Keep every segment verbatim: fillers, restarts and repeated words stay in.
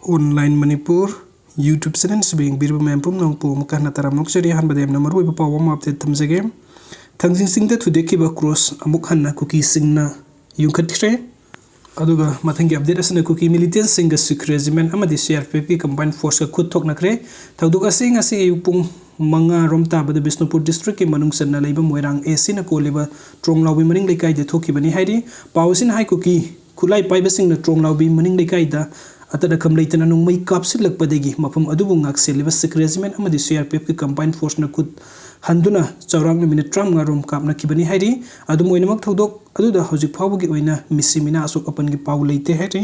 Online Manipur YouTube channel ꯑꯁꯤꯕꯨ ꯌꯦꯡꯕꯤꯔꯤꯕ ꯃꯌꯥꯝ ꯄꯨꯝꯅꯃꯛꯄꯨ ꯑꯃꯨꯛꯀ ꯍꯟꯅ ꯇꯔꯥꯝꯅ ꯑꯣꯛꯆꯔꯤ꯫ ꯑꯍꯥꯟꯕꯗ ꯌꯥꯝꯅ ꯃꯔꯨꯑꯣꯏꯕ ꯄꯥꯎ ꯑꯃ update ꯊꯝꯖꯒꯦ꯫ ꯊꯥꯡꯖꯤꯡ ꯆꯤꯡꯗ ꯊꯨꯗꯦꯛꯈꯤꯕ cross ꯑꯃꯨꯛ ꯍꯟꯅ ꯀꯨꯀꯤꯁꯤꯡꯅ ꯌꯨꯡꯈꯠꯈ꯭ꯔꯦ꯫ ꯑꯗꯨꯒ ꯃꯊꯪꯒꯤ update ꯑꯁꯤꯅ ꯀꯨꯀꯤ militantꯁꯤꯡꯒ Sikh Regiment ꯑꯃꯗꯤ C R P Fꯀꯤ combined forceꯀ ꯈꯨꯠ ꯊꯣꯛꯅꯈ꯭ꯔꯦ꯫ ꯊꯧꯗꯣꯛ ꯑꯁꯤ ꯉꯁꯤ ꯑꯌꯨꯛ ꯄꯨꯡ ꯃꯉꯥ ꯔꯣꯝ ꯇꯥꯕꯗ ꯕꯤꯁꯅꯨꯄꯨꯔ districtꯀꯤ ꯃꯅꯨꯡ ꯆꯟꯅ ꯂꯩꯕ ꯃꯣꯏꯔꯥꯡ ACꯅ ꯀꯣꯜꯂꯤꯕ ꯇ꯭ꯔꯣꯡꯂꯥꯎꯕꯤ ꯃꯅꯤꯡ ꯂꯩꯀꯥꯏꯗ ꯊꯣꯛꯈꯤꯕꯅꯤ ꯍꯥꯏꯔꯤ꯫ ꯄꯥꯎ ꯑꯁꯤꯅ ꯍꯥꯏ ꯀꯨꯀꯤ ꯈꯨꯠꯂꯥꯏ ꯄꯥꯏꯕꯁꯤꯡꯅ ꯇ꯭ꯔꯣꯡꯂꯥꯎꯕꯤ ꯃꯅꯤꯡ ꯂꯩꯀꯥꯏꯗ ꯑꯇꯠ ꯑꯈꯝ ꯂꯩꯇꯅ ꯅꯣꯡꯃꯩ ꯀꯥꯞꯁꯤꯜꯂꯛꯄꯗꯒꯤ ꯃꯐꯝ ꯑꯗꯨꯕꯨ ꯉꯥꯛꯁꯦꯜꯂꯤꯕ Sikh Regiment ꯑꯃꯗꯤ C R P Fꯀꯤ combined forceꯅ ꯈꯨꯠ ꯍꯟꯗꯨꯅ ꯆꯥꯎꯔꯥꯛꯅ minute ꯇꯔꯥꯃꯉꯥ ꯔꯣꯝ ꯀꯥꯞꯅꯈꯤꯕꯅꯤ ꯍꯥꯏꯔꯤ꯫ ꯑꯗꯨꯝ ꯑꯣꯏꯅꯃꯛ, ꯊꯧꯗꯣꯛ ꯑꯗꯨꯗ ꯍꯧꯖꯤꯛ ꯐꯥꯎꯕꯒꯤ ꯑꯣꯏꯅ ꯃꯤꯁꯤ ꯃꯤꯅꯥ ꯑꯁꯣꯛ ꯑꯄꯟꯒꯤ ꯄꯥꯎ ꯂꯩꯇꯦ ꯍꯥꯏꯔꯤ꯫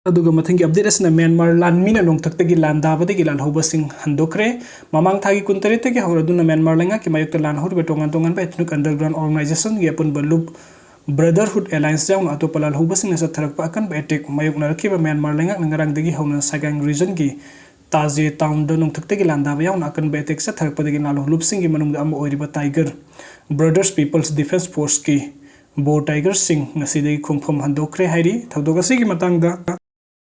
ꯑꯗꯨꯒ ꯃꯊꯪꯒꯤ update ꯑꯁꯤꯅ ꯃ꯭ꯌꯥꯟꯃꯥꯔ ꯂꯥꯟꯃꯤꯅ ꯅꯣꯡꯊꯛꯇꯒꯤ ꯂꯥꯟꯗꯥꯕꯗꯒꯤ ꯂꯥꯜꯍꯧꯕꯁꯤꯡ ꯍꯟꯗꯣꯛꯈ꯭ꯔꯦ꯫ ꯃꯃꯥꯡ ꯊꯥꯒꯤ ꯀꯨꯟꯇꯔꯦꯠꯇꯒꯤ ꯍꯧꯔꯗꯨꯅ ꯃ꯭ꯌꯥꯟꯃꯥꯔ ꯂꯩꯉꯥꯛꯀꯤ ꯃꯥꯌꯣꯛꯇ ꯂꯥꯟ ꯍꯧꯔꯤꯕ ꯇꯣꯉꯥꯟ ꯇꯣꯉꯥꯟꯕ ethnic underground organizationꯒꯤ ꯑꯄꯨꯟꯕ ꯂꯨꯞ Brotherhood Alliance ꯌꯥꯎꯅ ꯑꯇꯣꯞꯄ ꯂꯥꯜꯍꯧꯕꯁꯤꯡꯅ ꯆꯠꯊꯔꯛꯄ ꯑꯀꯟꯕ attack ꯃꯥꯌꯣꯛꯅꯔꯛꯈꯤꯕ ꯃ꯭ꯌꯥꯟꯃꯥꯔ ꯂꯩꯉꯥꯛꯅ ꯉꯔꯥꯡꯗꯒꯤ ꯍꯧꯅ Sagaing regionꯒꯤ ꯇꯥꯖꯦ townꯗ ꯅꯣꯡꯊꯛꯇꯒꯤ ꯂꯥꯟꯗꯥꯕ ꯌꯥꯎꯅ ꯑꯀꯟꯕ attack ꯆꯠꯊꯔꯛꯄꯗꯒꯤ ꯂꯥꯜꯍꯧ ꯂꯨꯞꯁꯤꯡꯒꯤ ꯃꯅꯨꯡꯗ ꯑꯃ ꯑꯣꯏꯔꯤꯕ Tiger Brothers People's Defence Forceꯀꯤ Boer Tigerꯁꯤꯡ ꯉꯁꯤꯗꯒꯤ ꯈꯣꯡꯐꯝ ꯍꯟꯗꯣꯛꯈ꯭ꯔꯦ ꯍꯥꯏꯔꯤ꯫ ꯊꯧꯗꯣꯛ ꯑꯁꯤꯒꯤ ꯃꯇꯥꯡꯗ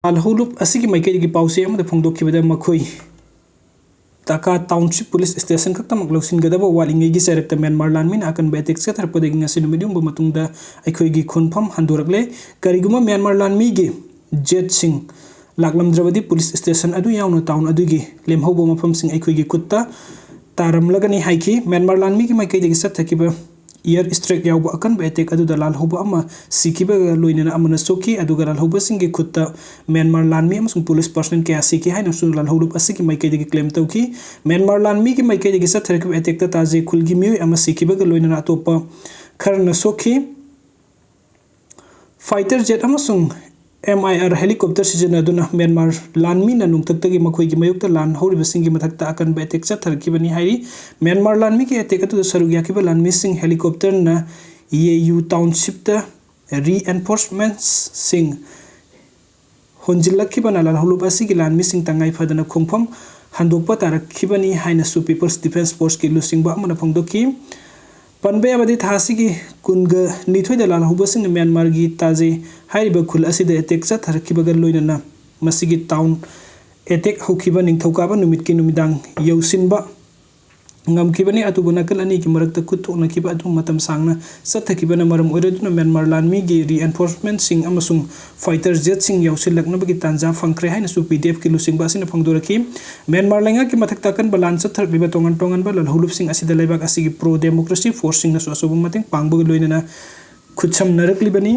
ꯂꯥꯜꯍꯧ ꯂꯨꯞ ꯑꯁꯤꯒꯤ ꯃꯥꯏꯀꯩꯗꯒꯤ ꯄꯥꯎꯆꯦ ꯑꯃꯗ ꯐꯣꯡꯗꯣꯛꯈꯤꯕꯗ ꯃꯈꯣꯏ ꯇꯥꯀꯥ Township Police Station ꯈꯛꯇꯃꯛ ꯂꯧꯁꯤꯟꯒꯗꯕ ꯋꯥꯠꯂꯤꯉꯩꯒꯤ ꯆꯩꯔꯛꯇ ꯃ꯭ꯌꯥꯟꯃꯥꯔ ꯂꯥꯟꯃꯤꯅ ꯑꯀꯟꯕ attack ꯆꯠꯊꯔꯛꯄꯗꯒꯤ ꯉꯁꯤ ꯅꯨꯃꯤꯠ ꯌꯨꯡꯕ ꯃꯇꯨꯡꯗ ꯑꯩꯈꯣꯏꯒꯤ ꯈꯣꯟꯐꯝ ꯍꯟꯗꯣꯔꯛꯂꯦ꯫ ꯀꯔꯤꯒꯨꯝꯕ ꯃ꯭ꯌꯥꯟꯃꯥꯔ ꯂꯥꯟꯃꯤꯒꯤ jetꯁꯤꯡ ꯂꯥꯛꯂꯝꯗ꯭ꯔꯕꯗꯤ police station ꯑꯗꯨ ꯌꯥꯎꯅ town ꯑꯗꯨꯒꯤ ꯂꯦꯝꯍꯧꯕ ꯃꯐꯝꯁꯤꯡ ꯑꯩꯈꯣꯏꯒꯤ ꯈꯨꯠꯇ ꯇꯥꯔꯝꯂꯒꯅꯤ ꯍꯥꯏꯈꯤ꯫ ꯃ꯭ꯌꯥꯟꯃꯥꯔ ꯂꯥꯟꯃꯤꯒꯤ ꯃꯥꯏꯀꯩꯗꯒꯤ ꯆꯠꯊꯈꯤꯕ air strike ꯌꯥꯎꯕ ꯑꯀꯟꯕ attack ꯑꯗꯨꯗ ꯂꯥꯜꯍꯧꯕ ꯑꯃ ꯁꯤꯈꯤꯕꯒ ꯂꯣꯏꯅꯅ ꯑꯃꯅ ꯁꯣꯛꯈꯤ, ꯑꯗꯨꯒ ꯂꯥꯜꯍꯧꯕꯁꯤꯡꯒꯤ ꯈꯨꯠꯇ ꯃ꯭ꯌꯥꯟꯃꯥꯔ ꯂꯥꯟꯃꯤ ꯑꯃꯁꯨꯡ police personnel ꯀꯌꯥ ꯁꯤꯈꯤ ꯍꯥꯏꯅꯁꯨ ꯂꯥꯜꯍꯧ ꯂꯨꯞ ꯑꯁꯤꯒꯤ ꯃꯥꯏꯀꯩꯗꯒꯤ claim ꯇꯧꯈꯤ꯫ ꯃ꯭ꯌꯥꯟꯃꯥꯔ ꯂꯥꯟꯃꯤꯒꯤ ꯃꯥꯏꯀꯩꯗꯒꯤ ꯆꯠꯊꯔꯛꯈꯤꯕ attackꯇ ꯇꯥꯖꯦ ꯈꯨꯜꯒꯤ ꯃꯤꯑꯣꯏ ꯑꯃ ꯁꯤꯈꯤꯕꯒ ꯂꯣꯏꯅꯅ ꯑꯇꯣꯞꯄ ꯈꯔꯅ ꯁꯣꯛꯈꯤ꯫ Fighter jet ꯑꯃꯁꯨꯡ M I R helicopter ꯁꯤꯖꯤꯟꯅꯗꯨꯅ ꯃ꯭ꯌꯥꯟꯃꯥꯔ ꯂꯥꯟꯃꯤꯅ ꯅꯣꯡꯊꯛꯇꯒꯤ ꯃꯈꯣꯏꯒꯤ ꯃꯥꯌꯣꯛꯇ ꯂꯥꯟ ꯍꯧꯔꯤꯕꯁꯤꯡꯒꯤ ꯃꯊꯛꯇ ꯑꯀꯟꯕ attack ꯆꯠꯊꯔꯛꯈꯤꯕꯅꯤ ꯍꯥꯏꯔꯤ꯫ ꯃ꯭ꯌꯥꯟꯃꯥꯔ ꯂꯥꯟꯃꯤꯒꯤ attack ꯑꯗꯨꯗ ꯁꯔꯨꯛ ꯌꯥꯈꯤꯕ ꯂꯥꯟꯃꯤꯁꯤꯡ helicopterꯅ Yeyu Townshipꯇ reinforcementsꯁꯤꯡ ꯍꯣꯟꯖꯤꯜꯂꯛꯈꯤꯕꯅ ꯂꯥꯜꯍꯧ ꯂꯨꯞ ꯑꯁꯤꯒꯤ ꯂꯥꯟꯃꯤꯁꯤꯡ ꯇꯉꯥꯏ ꯐꯗꯅ ꯈꯣꯡꯐꯝ ꯍꯟꯗꯣꯛꯄ ꯇꯥꯔꯛꯈꯤꯕꯅꯤ ꯍꯥꯏꯅꯁꯨ People's Defence Forceꯀꯤ ꯂꯨꯆꯤꯡꯕ ꯑꯃꯅ ꯐꯣꯡꯗꯣꯛꯈꯤ꯫ ꯄꯟꯕ ꯌꯥꯕꯗꯤ, ꯊꯥ ꯑꯁꯤꯒꯤ ꯀꯨꯟꯒ ꯅꯤꯊꯣꯏꯗ ꯂꯥꯜꯍꯧꯕꯁꯤꯡꯅ ꯃ꯭ꯌꯥꯟꯃꯥꯔꯒꯤ ꯇꯥꯖꯦ ꯍꯥꯏꯔꯤꯕ ꯈꯨꯜ ꯑꯁꯤꯗ attack ꯆꯠꯊꯔꯛꯈꯤꯕꯒ ꯂꯣꯏꯅꯅ ꯃꯁꯤꯒꯤ ꯇꯥꯎꯟ ꯑꯦꯇꯦꯛ ꯍꯧꯈꯤꯕ ꯅꯤꯡꯊꯧꯀꯥꯕ ꯅꯨꯃꯤꯠꯀꯤ ꯅꯨꯃꯤꯗꯥꯡ ꯌꯧꯁꯤꯟꯕ ꯉꯝꯈꯤꯕꯅꯤ꯫ ꯑꯗꯨꯕꯨ ꯅꯥꯀꯜ ꯑꯅꯤꯒꯤ ꯃꯔꯛꯇ ꯈꯨꯠ ꯊꯣꯛꯅꯈꯤꯕ ꯑꯗꯨ ꯃꯇꯝ ꯁꯥꯡꯅ ꯆꯠꯊꯈꯤꯕꯅ ꯃꯔꯝ ꯑꯣꯏꯔꯗꯨꯅ ꯃ꯭ꯌꯥꯟꯃꯥꯔ ꯂꯥꯟꯃꯤꯒꯤ reinforcementꯁꯤꯡ ꯑꯃꯁꯨꯡ fighter jetꯁꯤꯡ ꯌꯧꯁꯤꯜꯂꯛꯅꯕꯒꯤ ꯇꯥꯟꯖꯥ ꯐꯪꯈ꯭ꯔꯦ ꯍꯥꯏꯅꯁꯨ ꯄꯤ ꯗꯤ ꯑꯦꯐꯀꯤ ꯂꯨꯆꯤꯡꯕ ꯑꯁꯤꯅ ꯐꯣꯡꯗꯣꯔꯛꯈꯤ꯫ ꯃ꯭ꯌꯥꯟꯃꯥꯔ ꯂꯩꯉꯥꯛꯀꯤ ꯃꯊꯛꯇ ꯑꯀꯟꯕ ꯂꯥꯟ ꯆꯠꯊꯔꯛꯂꯤꯕ ꯇꯣꯉꯥꯟ ꯇꯣꯉꯥꯟꯕ ꯂꯥꯜꯍꯧꯂꯨꯞꯁꯤꯡ ꯑꯁꯤꯗ ꯂꯩꯕꯥꯛ ꯑꯁꯤꯒꯤ pro democracy forceꯁꯤꯡꯅꯁꯨ ꯑꯆꯧꯕ ꯃꯇꯦꯡ ꯄꯥꯡꯕꯒ ꯂꯣꯏꯅꯅ ꯈꯨꯠꯁꯝꯅꯔꯛꯂꯤꯕꯅꯤ꯫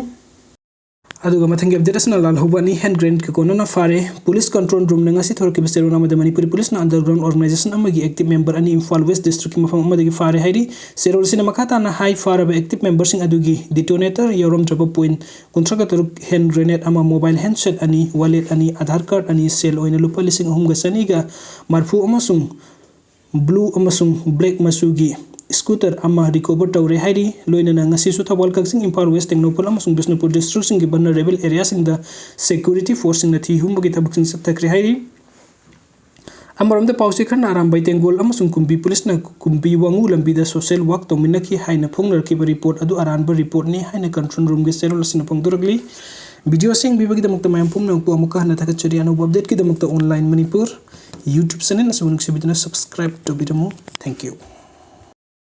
ꯑꯗꯨꯒ ꯃꯊꯪꯒꯤ update ꯑꯁꯤꯅ ꯂꯥꯜꯍꯧꯕ ꯑꯅꯤ hand grenade ꯀꯣꯟꯅꯅ ꯐꯥꯔꯦ꯫ Police control roomꯅ ꯉꯁꯤ ꯊꯣꯔꯛꯈꯤꯕ ꯆꯦꯔꯣꯜ ꯑꯃꯗ ꯃꯅꯤꯄꯨꯔꯤ policeꯅ underground organization ꯑꯃꯒꯤ active member ꯑꯅꯤ ꯏꯝꯐꯥꯜ West districtꯀꯤ ꯃꯐꯝ ꯑꯃꯗꯒꯤ ꯐꯥꯔꯦ ꯍꯥꯏꯔꯤ꯫ ꯆꯦꯔꯣꯜ ꯑꯁꯤꯅ ꯃꯈꯥ ꯇꯥꯅ ꯍꯥꯏ ꯐꯥꯔꯕ active memberꯁꯤꯡ ꯑꯗꯨꯒꯤ detonator ꯌꯥꯎꯔꯝꯗ꯭ꯔꯕ point ꯀꯨꯟꯊ꯭ꯔꯥꯒ ꯇꯔꯨꯛ, hand grenade ꯑꯃ, mobile handset ꯑꯅꯤ, wallet ꯑꯅꯤ, Aadhaar card ꯑꯅꯤ, ꯁꯦꯜ ꯑꯣꯏꯅ ꯂꯨꯄꯥ ꯂꯤꯁꯤꯡ ꯑꯍꯨꯝꯒ ꯆꯅꯤꯒ ꯃꯔꯤꯐꯨ ꯑꯃꯁꯨꯡ blue ꯑꯃꯁꯨꯡ black ꯃꯆꯨꯒꯤ scooter ꯑꯃ recover ꯇꯧꯔꯦ ꯍꯥꯏꯔꯤ꯫ ꯂꯣꯏꯅꯅ ꯉꯁꯤꯁꯨ ꯊꯧꯕꯥꯜ, ꯀꯛꯆꯤꯡ, ꯏꯝꯐꯥꯜ West, ꯇꯦꯡꯅꯧꯄꯜ ꯑꯃꯁꯨꯡ ꯕꯤꯁꯅꯨꯄꯨꯔ districtꯁꯤꯡꯒꯤ vulnerable areaꯁꯤꯡꯗ security forceꯁꯤꯡꯅ ꯊꯤ ꯍꯨꯝꯕꯒꯤ ꯊꯕꯛꯁꯤꯡ ꯆꯠꯊꯈ꯭ꯔꯦ ꯍꯥꯏꯔꯤ꯫ ꯑꯃꯔꯣꯝꯗ ꯄꯥꯎꯆꯦ ꯈꯔꯅ ꯑꯔꯥꯝꯕꯥꯏ ꯇꯦꯡꯒꯣꯜ ꯑꯃꯁꯨꯡ ꯀꯨꯝꯕꯤ policeꯅ ꯀꯨꯝꯕꯤ ꯋꯥꯉꯨ ꯂꯝꯕꯤꯗ social walk ꯇꯧꯃꯤꯟꯅꯈꯤ ꯍꯥꯏꯅ ꯐꯣꯡꯅꯔꯛꯈꯤꯕ report ꯑꯗꯨ ꯑꯔꯥꯟꯕ reportꯅꯤ ꯍꯥꯏꯅ control roomꯒꯤ ꯆꯦꯔꯣꯜ ꯑꯁꯤꯅ ꯐꯣꯡꯗꯣꯔꯛꯂꯤ꯫ Video ꯑꯁꯤ ꯌꯦꯡꯕꯤꯕꯒꯤꯗꯃꯛꯇ ꯃꯌꯥꯝ ꯄꯨꯝꯅꯃꯛꯄꯨ ꯑꯃꯨꯛꯀ ꯍꯟꯅ ꯊꯥꯒꯠꯆꯔꯤ꯫ ꯑꯅꯧꯕ updateꯀꯤꯗꯃꯛꯇ Online Manipur YouTube channel ꯑꯁꯤꯕꯨ ꯅꯨꯡꯁꯤꯕꯤꯗꯨꯅ subscribe ꯇꯧꯕꯤꯔꯝꯃꯨ꯫ Thank you꯫